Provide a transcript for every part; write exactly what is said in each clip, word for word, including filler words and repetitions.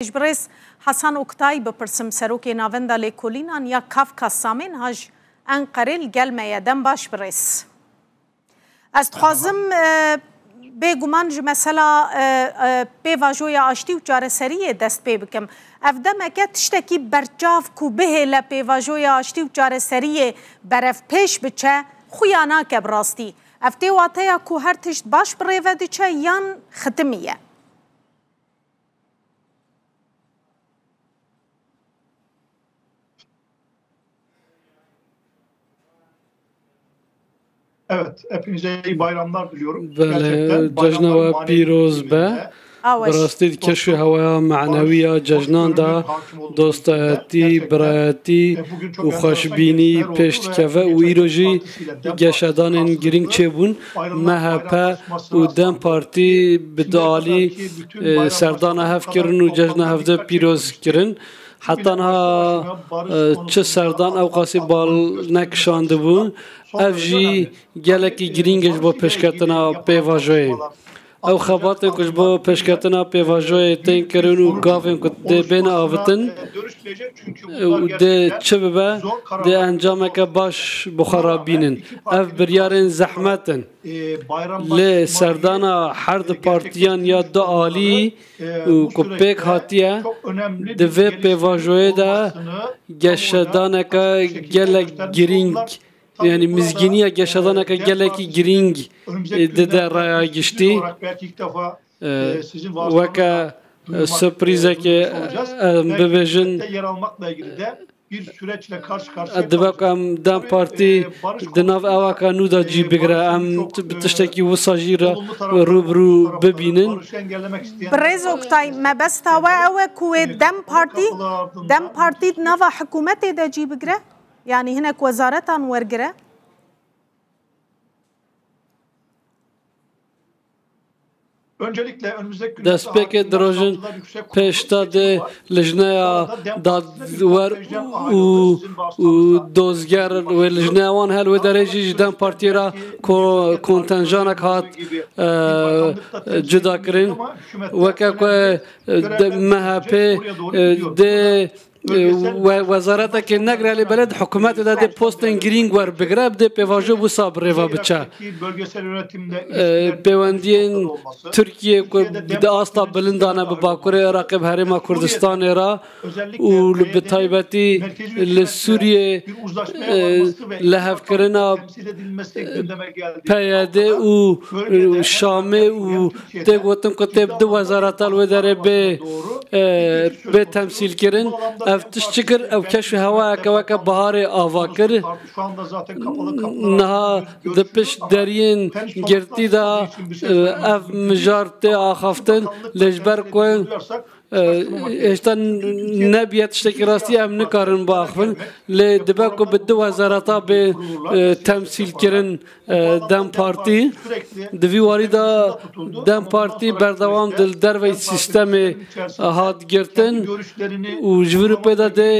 Ji birêz Hasan Oktay bipirsim, serokê Navenda Lêkolînan ya Kafkas Samê, niha ji Enqerê li gel me ye. Dem baş birêz. Ez dixwazim, e, bêguman ji mesela, e, e, pêvajoya aştî û çareseriyê dest pê bikim. Ev demeke tiştekî berçav ku bihêle pêvajoya aştî û çareseriyê berevpêş biçe, xuya nake bi rastî. Ev tê wateya ku her tişt baş bi rê ve diçe yan xitimiye? Evet, hepinize iyi bayramlar diliyorum. Belê, gerçekten cejna we pîroz be. Bi rastî di keş û hewaya manewî ya cejnan de dostayetî, birayetî û xweşbînî pêş dikeve û îro jî geşedanên girîng çêbûn. M H P û DEM Partî bi du alî, e, serdana hev kirin û cejna hevdî pîroz kirin. Heta niha, e, çi serdan ew qasî bal nekişandibû. Ev jî gelekî girîng e ji bo pêşketina pêvajoyê. Ew xebatên ku ji bo pêşketina pêvajoyê tên kirin û gavên ku dê bêne avitin, e, û dê çi bibe, dê encameke baş bi xwe re bînin. Ev biryarên zehmet in. Lê serdana her du partiyan ya du alî û ku pêk hatiye, di vê pêvajoyê de geşedaneke gelek girîng, yanî mizgîniya geşedaneke gelekî girîng, e, dide raya giştî. E, weke, e, surprîzekê, e, em bibêjin, dibe ku em DEM Partî di nav ewaka nû de cî bigire, em t-, bi tiştekî wisa jî re rû bi rû bibînin. Birêz Oktay, mebesta we ew e ku wê DEM Partî, DEM Partî di nava hikûmetê de cî bigire? Yanî hinek wezaretan wergire? Destpêkê di rojên pêş de dê lijneya dadwer û, û dozger wê lijneya wan hel wê derê jî ji DEM Partiyê re ko-, kontenjanek hat, e, cuda kirin. Weke ku, e, de-, M H P, e, dê e, we-, wezaretekê negre lê belê di hikûmetê de dê postên girîng werbigire, bi dê pêvajo wisa bi rê ve biçe. E, pêwendiyên Tirkiyê ku di asta bilind de ne bi Bakurê Iraqê, bi Herêma Kurdistanê re û li, bi taybetî li Sûriyê, e, lihevkirina P Y D û, û Şamê û tê gotin ku tê bi du wezareta li wê derê bê, e, bê temsîlkirin. Ev tişt çi kir? Ev keş û hewayeke weke biharê ava kir. Niha di pişt deriyên girtî de, e, ev mijar tê axaftin, lê ji ber ku, e, hêşta nebiye tiştekî rastî em nikarin biaxivin, lê dibe ku bi du wezareta bê, e, temsîlkirin, e, DEM Partî. Di vî warî de DEM Partî berdewam di li derveyî sîstemê hat girtin û ji vir û pê de dê,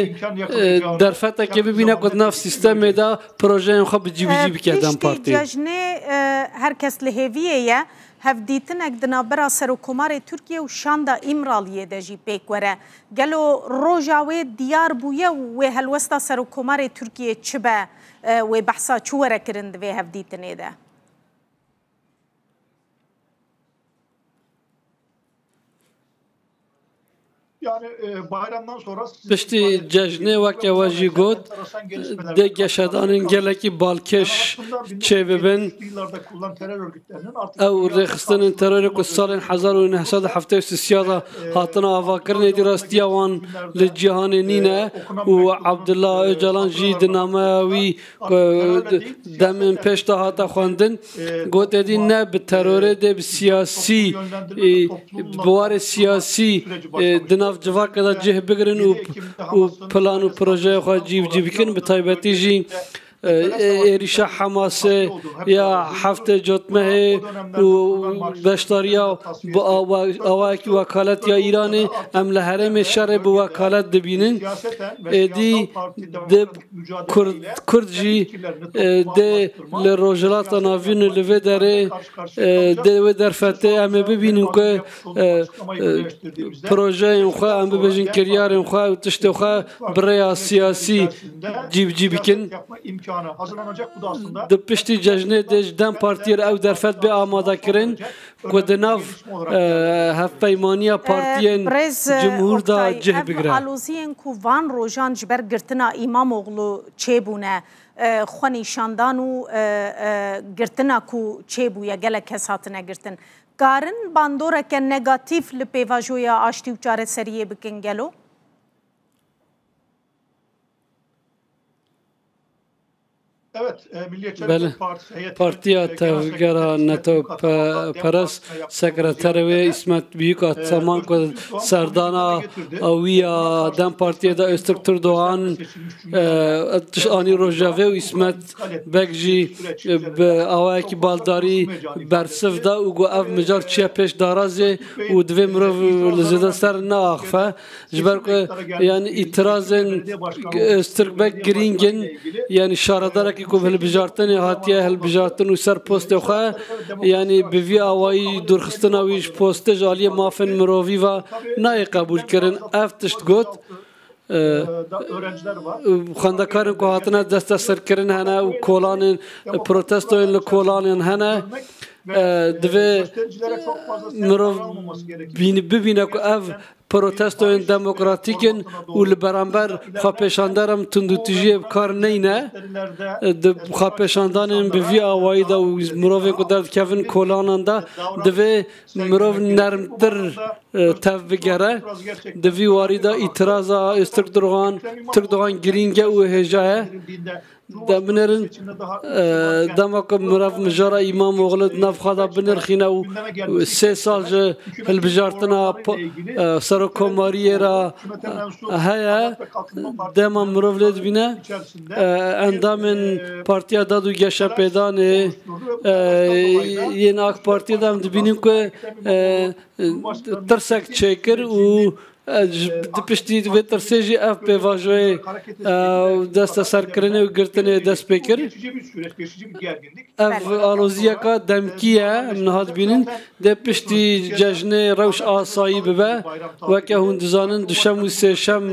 e, derfetekê bibîne ku di nav sîstemê de projeyên xwe bi cî bi cî bike DEM Partî. Piştî cejnê, e, her kes li hêviyê ye. Hevdîtinek di navbera Serokkomarê Tirkiye û Şanda Îmraliyê de jî pêk were. Gelo roja wê diyar bûye û wê helwesta Serokkomarê Tirkiyê çi be, e, wê behsa çi were kirin di vê hevdîtinê de? Piştî cejnê, weke we jî got, dê geşedanên gelekî balkêş çêbibin. Ew rêxistinên terorê ku salên hezar û neh sed û heftê û sê de hatine avakirin, êdî rastiya wan li cîhanê nîne û Abdullah Ocalan jî di nameya wî ku demên pêş de hate xwendin, got, êdî ne bi terorê dê bi siyasî, e, bi warê siyasî, e, di nav civakê de cih bigirin û, û plan û projeyê xwe cî bi cî bikin, bi taybetî jî, e, êrîşa Hamasê ya heftê cotmehê û beşdariya bi awa-, awayekî wekalet ya Îranê, em li herêmê şerê bi wekalet dibînin. Êdî di Kurd, Kurd jî, e, dê li Rojhilata Navîn û li vê derê, e, dê wê derfetê em ê bibînin ku, e, e, projeyên xwe, em bibêjin kiryarên xwe û tiştê xwe bi rêya siyasî cîbicî bikin. Di piştî cejnê de ji DEM Partiyê re ew derfet bê amadekirin ku di nav, e, hevpeymaniya partiyên Cumhur de cih bigire. Aloziyên ku van rojan ji ber girtina Îmamoğlu çêbûne, e, xwenîşandan û, e, e, girtina ku çêbûye, gelek kes hatine girtin. Karin bandoreke negatîf li pêvajoya aştî û çareseriyê bikin gelo? Belê. Partiya Tevgera Netew Pe-, Perest, sekreterê wê Îsmet Büyük Ataman ku serdana wî ya DEM Partiyê de Öztürk Türkdoğan, e, tiş anî rojevê û Îsmet Beg jî, e, bi awayekî baldarî bersiv da û got ev mijar çiye pêş darazê û divê mirov li zêde ser neaxife. Ji ber ku, yani, îtirazên Öztürk Beg girîng in, yani, şaredarekî ku bi hilbijartinê hatiye hilbijartin û ser postê xwe, yani, bi vî awayî dûrxistina wî ji postê ji aliyê mafên mirovî ve nayê qebûlkirin. Ev tişt got. E, xwendekarên ku hatine desteserkirin hene û kolanên, protestoyên li kolanên hene. E, divê mirov bîn-, bibîne ku ev protestoyên demokratîk in û li beramber xwepêşanderan tundûtijiyê bi kar neyne. Di xwepêşandanên bi vî awayî de û mirovên ku derdikevin kolanan de divê mirov nermtir, e, tev bigere. Di vî warî de îtiraza Öztürk Durxan, Türkdoğan girîng e û hêja ye. De binêrin, e, dema ku mirov mijara Îmamoğlu di nav xwe de binirxîne û sê sal ji hilbijartina po-, e, serokkomariyê re, e, heye, dema mirov lê dibîne, e, endamên Partiya Dad û Geşepêdanê, e, yên AK Partiyê de em dibînin ku, e, tirsek çêkir û, e, ji, di piştî vê tirsê jî ev pêvajoyê, e, desteserkirinê û girtinê dest pê kir. Ev aloziyeka demkî ye, em niha dibînin. Dê piştî cejnê rewş asayî bibe. Weke hûn dizanin, duşem û sêşem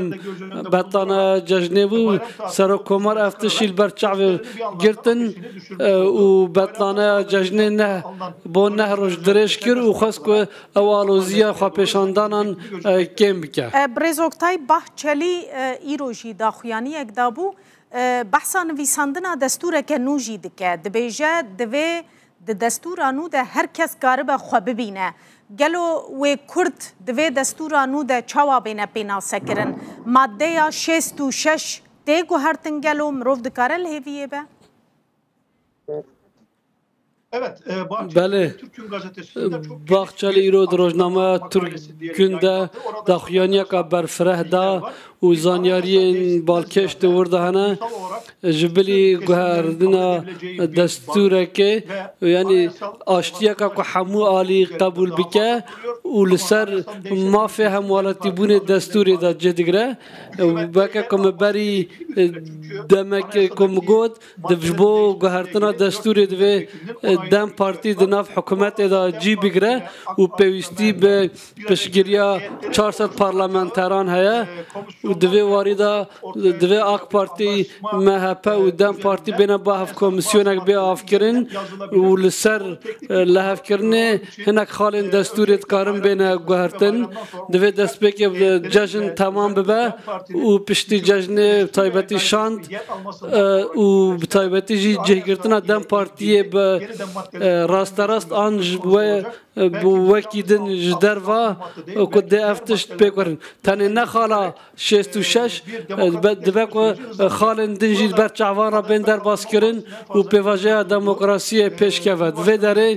betlane cejnê bû. Serokkomar ev tişt jî li ber çavê girtin, e, û betlaneya cejnê neh, bo neh roj dirêj kir û xwest ku ew aloziya xwepêşandanan, e, kêm bike. E, Birêz Oktay Bahçelî, e, îro jî daxuyaniyek dabû. E, behsa nivîsandina destûreke nû jî dike. Dibêje, divê di destûra nû de her kes karibe xwe bibîne. Gelo wê Kurd di vê destûra nû de çawa bêne pênasekirin? Maddeya şêst û şeş tê guhertin gelo? Mirov dikare li hêviyê be? Belê. Bahçeli îro di rojnameya Türk Gün de daxuyaniyeka berfireh da û zanyariyên balkêş di wir de hene. Ji bilî guhertina destûrekê, yanî aştiyeka ku hemû alî qebûl bike û li ser mafê hemwelatîbûnê destûrê de cih digire. Weke ku me berî, e, demek ku min got, di, ji bo guhertina destûrê divê, e, DEM Partî di nav hikûmetê de cî bigire û pêwîstî bi piştgiriya çar sed parlamenteran heye û di vê warî de divê AK Partî, MHP û DEM Partî bêne ba hev komisyonek bê avkirin û li ser, e, lihevkirinê hinek xalên destûrê dikarin bêne guhertin. Divê destpêkê bi cejn temam bibe û piştî cejnê bi taybetî şand, e, û bi taybetî jî cihgirtina DEM Partiyê bi, e, rasterast an ji we e, bi wekî din ji derva, e, ku dê ev tişt pê gurin. Tenê ne xala şêst û şeş, e, be-, dibe ku, e, xalên din jî ber çavan re bên derbaskirin û pêvajoya demokrasiyê pêşkeve. Di vê derê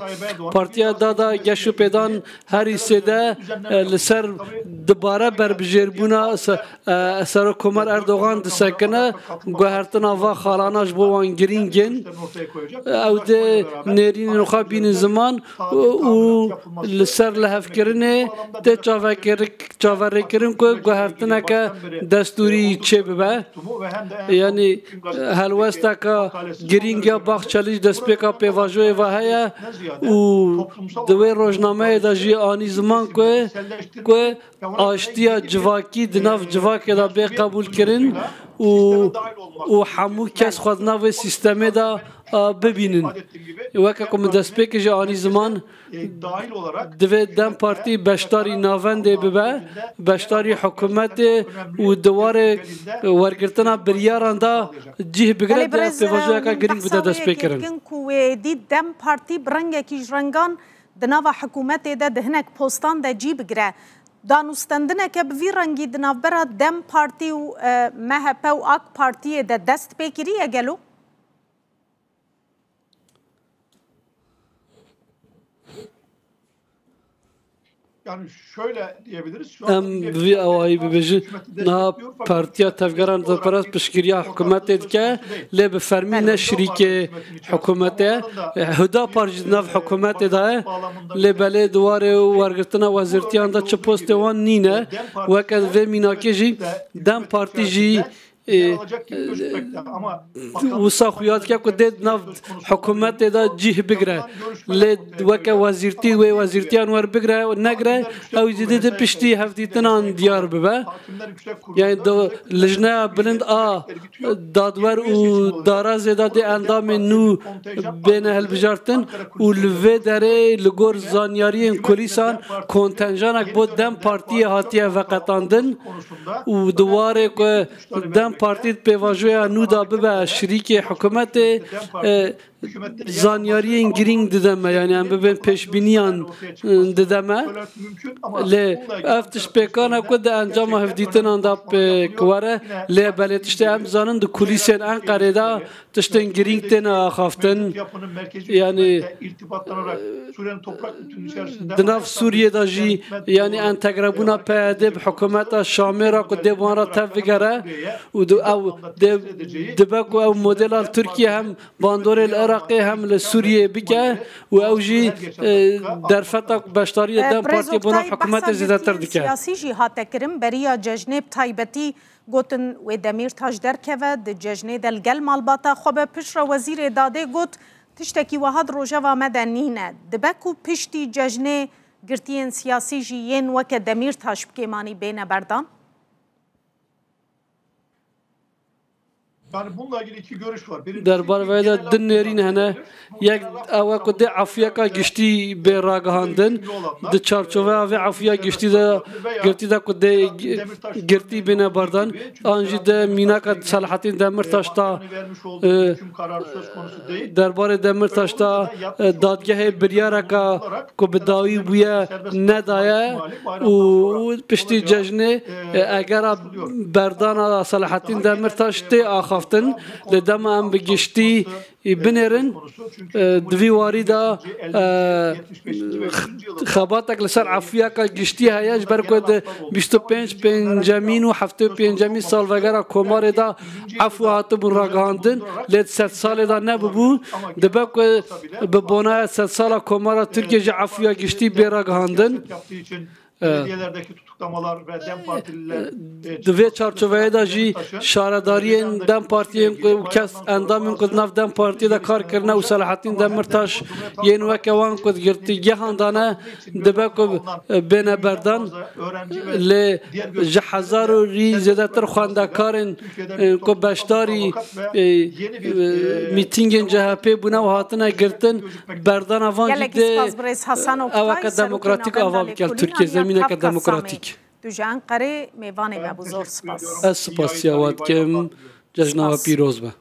Partiya Dada Geş û Pêdan herî sêde, e, li ser dibare berbijêrbûna se-, e, Serokkomar Erdogan disekine, guhertina va xalana ji bo wan girîng in. Ew dê nêrînên xwe bînin ziman û, û li ser lihevkirinê tê çavekir-, çaverêkirin ku guhertineke destûrî çêbibe. Yanî, e, helwesteke girîng ya Baxçelî ji destpêka pêvajoyê ve heye û di wê rojnameyê de jî anî ziman ku, ku aştiya civakî di nav civakê de bê qebûlkirin û, û hemû kes xwe di nav vê sîstemê de, a, bibînin. Weke ku min destpêkê jî anî ziman, divê DEM Partî beşdarî navendê bibe, beşdarî hikûmetê û di warê wergirtina biryaran de cih bigre, Belê, dê birêz, pêvajoyeke e, girîng bide destpêkirin. Ku wê dî DEM Partî bi rengekî ji rengan di nava hikûmetê de di hinek postan de cî bigre. Danûstendineke bi vî rengî di navbera DEM Partî û, e, MHP û AK Partiyê de dest pê kiriye gelo? Yani şöyle diyebiliriz. Şu anda Em bi vî awayî bibêjin, niha Partiya Tevgeran Xwedperest piştgiriya hikûmetê dike, lê bi fermî ne şirîkê hikûmetê ye. Hüdapar jî di nav hikûmetê de ye, lê belê di warê wergirtina wezîrtiyan de çi postê wan nîne. Weke vê mînakê jî DEM Partî jî, e, wisa xuya dike ku dê di nav hikûmetê de cih bigre. Lê weke wezîrtî, wê wezîrtiyan werbigre, negre, ew jî dê di piştî hevdîtinan diyar bibe. Yani do, Lijneya Bilind a Dadwer û Darazê de dê endamên nû bêne hilbijartin û li vê derê li gor zanyariyên kulîsan kontenjanek bo DEM Partiyê hatiye veqetandin û di warê ku DEM Partî di pêvajoya nû de bibe şirîkê hikûmetê, e, zanyariyên girîng dide me, yani em bibên pêşbîniyan, e, dide me. Lê ev tişt pêkan e ku di encama hevdîtinan de pêk were, lê belê tiştê em dizanin di kulîsên Enqerê de tiştên girîng têne axaftin. Yani, e, di nav Sûriyê de jî, yani entegrebûna P Y D bi hikûmeta Şamê re ku dê bi wan re tev bigere û di, ew dê, dibe ku ew modela li Tirkiye hem bandorê li Iraqê hem li Sûriyê bike û ew jî, e, derfeta beşdarî li E, DEM Partiyê bona hikûmetê zêdetir dike. Siyasî jî hate kirin, beriya cejnê bi taybetî gotin wê Demîrtaş derkeve, di cejnê de li gel malbata xwe be, piştre wezîrê dadê got, tiştekî wiha di rojeva me de nîne. Dibe ku piştî cejnê girtiyên siyasî jî yên weke Demîrtaş bi kêmanî bêne berdan? Yani bununla ilgili iki görüş var. Birincisi Derbarê vê de genel din nêrîn hene. Yek ew e ku dê efûyeka giştî bê ragihandin. Di çarçoveya vê efûya giştî de, girtî de ku dê gi-, girtî bêne berdan. An jî di mînaka Selahattin Demirtaş de, e, derbarê Demirtaş de, e, dadgehê biryareka ku bi dawî bûye nedaye û piştî cejnê, e, egera berdana Selahattin Demirtaş tê axaftin, lê dema em bi giştî binêrin, e, di vî warî de, e, xebatek li ser efûyeka giştî heye, ji ber ku di bîst û pênc pêncemîn û heftê û pêncemîn salvegera Komarê de efû hatibûn ragihandin, lê di sedsalê de nebûbû. Dibe ku bi bona sedsala Komara Tirkiye jî efûya giştî bê ragihandin. Belediyelerdeki tutuklamalar ve DEM Partililer, e, Di vê çarçoveyê de jî şaredariyên DEM Partiyên ku kes endamên ku di nav DEM Partiyê de kar kirine û Selahattin Demirtaş yên weke wan ku di girtîgehan de ne, dibe ku, e, bêne berdan, lê ji hezarorî zêdetir xwendekarên, e, ku beşdarî, e, e, mîtîngên C H P bûne û hatine girtin, berdana van jî dê eweke demokratîk ava bike li Tirkiye, zemîneke demokratîk. Tu ji Enqerê mêvanê me bû, zor spas. Ez spasiya we dikim, cejna we pîroz be.